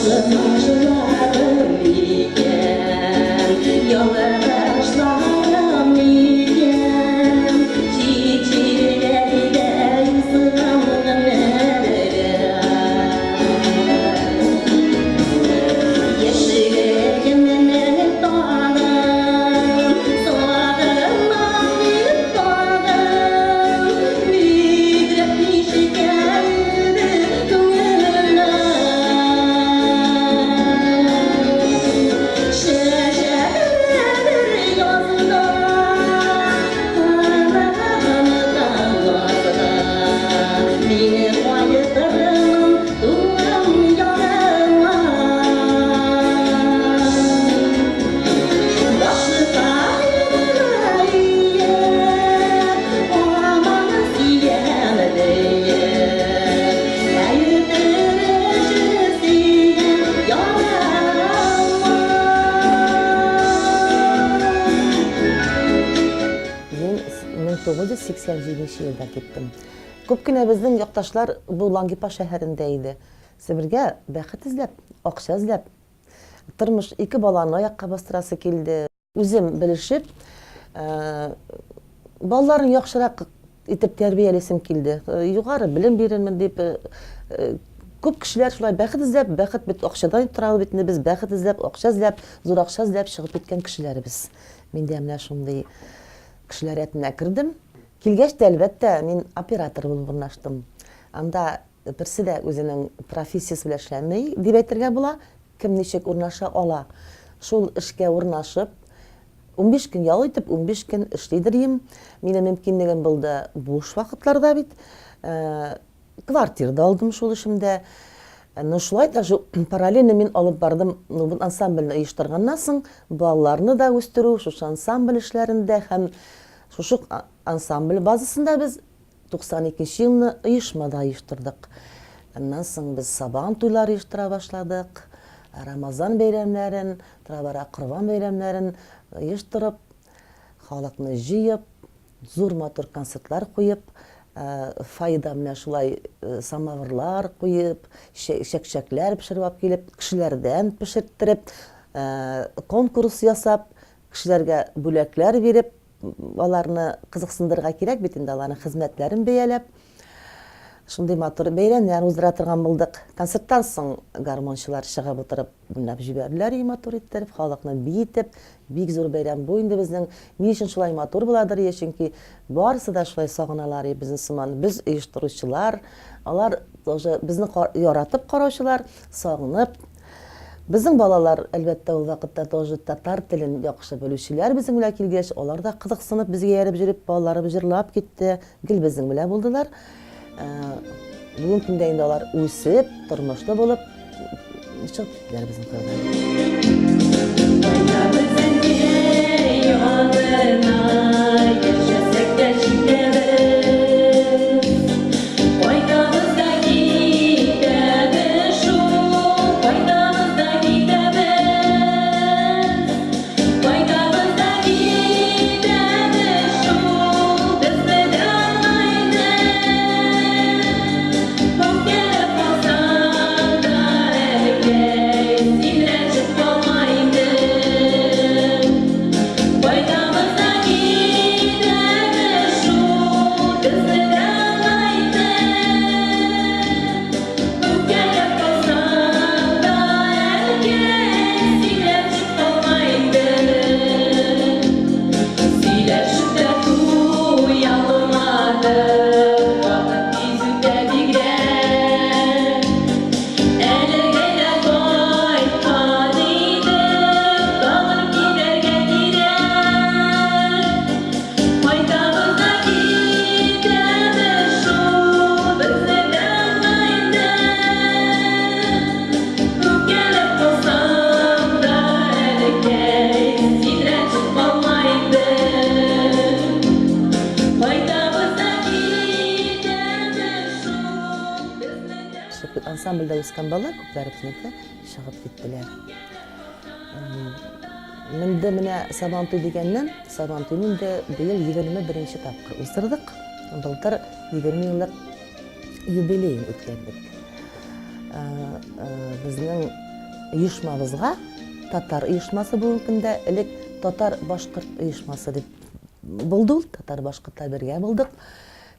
Язмышларым икән, ялгышларым икән, Чит җирләрдә узган гомерләр. Яшьлегемне таным, сагынам мин тагын, Бигрәк нечкәрде күңелем. Чәчәкләр язда, канаган таң Мин кайтырмын туган ягыма. Башка һаман сөям диеп, Кайтыр өчен сөйгән ярыма. Мин 1987 елда киттем. Күп кенә безнең якташлар бу Лангепас шәһәрендә иде. Себергә бәхет эзләп, акча эзләп, тормыш, ике баланы аякка бастырасы килде. Үзем белешеп, балаларын яхшырак итеп тәрбиялисем килде. Югары белем бирермен дип, күп кешеләр шулай бәхет эзләп, бәхет бит акчадан тора бит инде, без бәхет эзләп, акча эзләп, зур акча эзләп чыгып киткән кешеләрбез. Мин дә менә шундый кешеләр рәтенә кердем. Килгәч тә, әлбәттә, мин оператор булып урнаштым. Анда берсе дә үзенең профессиясе белән эшләми, дип әйтергә була. Кем ничек урнаша ала, шул эшкә урнашып, 15 көн ял итеп, 15 көн эшлидер идем. Минем мөмкинлегем булды буш вакытларда бит. Квартира да алдым шул эшемдә. Но шулай да параллельно мин алып бардым, ну, бу ансамбльне оештырганнан соң, балаларны да үстерү, шушы ансамбль эшләрендә һәм шушы ансамбль базасында без 92 нче елны оешма да оештырдык. Аннан соң без Сабан туйлары оештыра башладык, Рамазан бәйрәмнәрен, тора-бара Корбан бәйрәмнәрен оештырып, халыкны җыеп, зур матур концертлар куеп, фойеда менә шулай самавырлар куеп, чәкчәкләр пешереп алып килеп, кешеләрдән пешерттереп, конкурс ясап, кешеләргә бүләкләр биреп, аларны кызыксындырырга кирәк бит инде, аларның хезмәтләрен бәяләп, шундый матур бәйрәмнәр уздыра торган булдык. Концерттан соң гармунчылар чыгып утырып уйнап җибәрделәр, и матур иттереп, халыкны биетеп, бик зур бәйрәм бу инде безнең. Ни өчен шулай матур буладыр, и, чөнки барысы да шулай сагыналар, и, безне сыман. Без оештыручылар, алар тоже безне яратып караучылар, сагынып. Безнең балалар, әлбәттә, ул вакытта тоже татар телен яхшы белүчеләр безнең белән килгәч, алар да кызыксынып безгә ияреп йөреп, балаларыбыз җырлап китте, гел безнең белән булдылар. Бүгенге көндә инде алар үсеп, тормышлы булып чыгып киттеләр безнең кырдан. Яшәсәк тә җитәбез. Кайтабыз да китәбез шул, кайтабыз да китәбез. Кайтабыз да китәбез шул, безне дә аңлайды. Үпкәләп калсаң да, әнкәй, син рәнҗеп калма инде. Кайтабыз да китәбез шул, безне дә аңлайды. Үпкәләп калсаң да, әнкәй, син рәнҗеп калма инде. Сөйләшеп тә туя алмадык, вакыт тиз үтә бигрәк. Әле генә кайткан идек, тагын китәргә кирәк. Кайтабыз да китәбез шул, безне дә аңла инде. Үпкәләп калсам да, әнекәй, син рәнҗеп калма инде. Кайтабыз да китәбез шул, безне дә. Ансамбльдә үскән балалар күпләре безнеке чыгып киттеләр. Менде менә Сабантуй дигәннән, Сабантуйны инде быел 21 тапкыр уздырдык. Былтыр 20 еллык юбилеен үткәрдек. Безнең Оешмабызга татар оешмасы бүгенге көндә, элек татар-башкорт оешмасы дип булды ул, татар-башкортлар бергә булдык.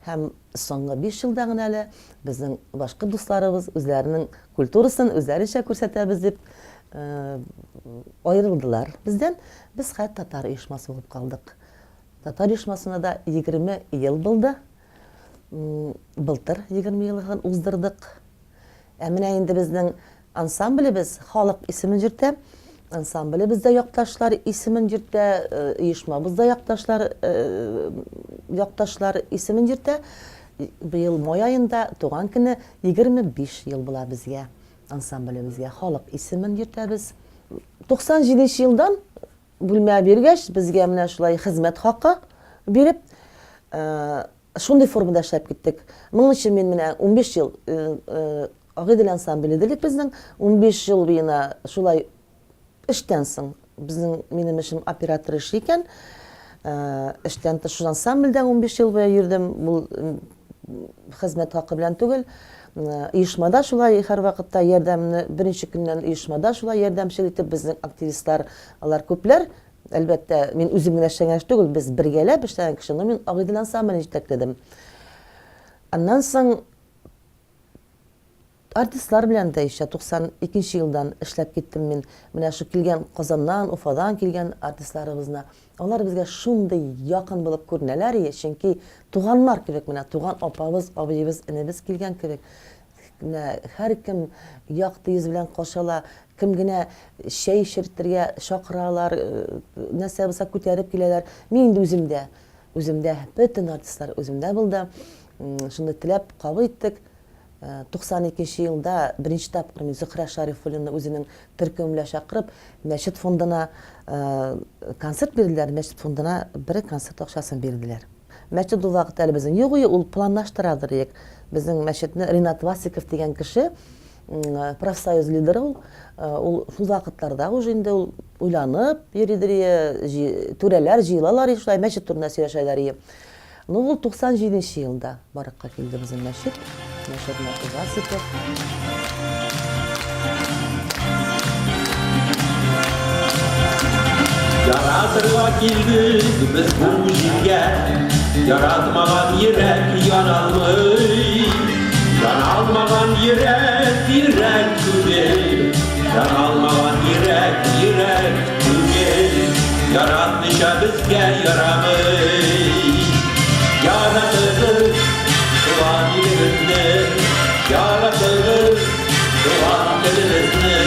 Һәм соңгы 5 елда гына әле безнең башкорт дусларыбыз үзләренең культурасын үзләренчә күрсәтәбез дип аерылдылар бездән. Без хәзер татар оешмасы булып калдык. Татар оешмасына да 20 ел булды. Былтыр 20 еллыгын уздырдык. Ә менә инде безнең ансамблебез халык исемен йөртә. Ансамблебез дә якташлар исемен йөртә, оешмабыз да якташлар якташлар исемен йөртә. Быел май аенда туган көне 25 ел була безгә, ансамблебезгә халык исемен йөртәбез. 97 нче елдан бүлмә биргәч, безгә менә шулай хезмәт хакы биреп, шундый формада эшләп киттек. Моның өчен мин менә 15 ел Агыйдел ансамбле дилек безнең, 15 ел буена шулай эштән соң, безнең минем эшем оператор эше икән, эштән тыш шул ансамбльдә 15 ел буе йөрдем, бу хезмәт хакы белән түгел. Оешмада шулай һәрвакытта ярдәмне, беренче көннән оешмада шулай ярдәмчел итеп безнең активистлар, алар күпләр. Әлбәттә, мин үзем генә эшләгән эш түгел, без бергәләп эшләгән кеше, но мин Агыйдел ансамблен җитәкләдем. Аннан соң артистлар белән дә еще 92 нче елдан эшләп киттем мин. Менә шул килгән Казаннан, Уфадан килгән артистларыбызны. Алар безгә шундый якын булып күренәләр, чөнки туганнар кебек менә, туган апабыз, абыебыз, энебез килгән кебек. Менә һәркем якты йөз белән каршы ала, кем генә чәй эчертергә чакыралар, нәрсә булса күтәреп киләләр. Мин инде үземдә, үземдә, бөтен артистлар үземдә булды. Шундый теләп кабул иттек. 92 нче елда беренче тапкыр мин Зөһрә Шәрифуллина үзенең төркеме белән чакырып, мәчет фондына концерт бирделәр, мәчет фондына бер концерт акчасын бирделәр. Мәчет ул вакытта әле безнең юк иде, ул планлаштырадыр идек. Безнең мәчетне Ринат Васиков дигән кеше, профсоюз лидеры ул, ул шул вакытларда уже инде ул уйланып йөридер иде, түрәләр җыелалар иде шулай, мәчет турында сөйләшәләр иде. Ну, ул 97 нче елда барлыкка килде безнең мәчет. Мәчет Васиков. Яратырга килдек без бу җиргә, Яратмаган йөрәк яналмый. Яналмаган йөрәк йөрәк түгел, Яналмаган йөрәк йөрәк түгел. Яратмыйча безгә ярамый. Яратыгыз туган илебезне, Яратыгыз туган телебезне.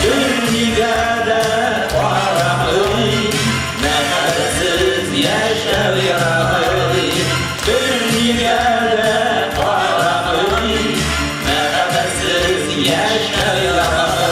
Бернигә дә карамый, Мәхәббәтсез яшәү ярамый. Бернигә дә карамый, Мәхәббәтсез яшәү ярамый.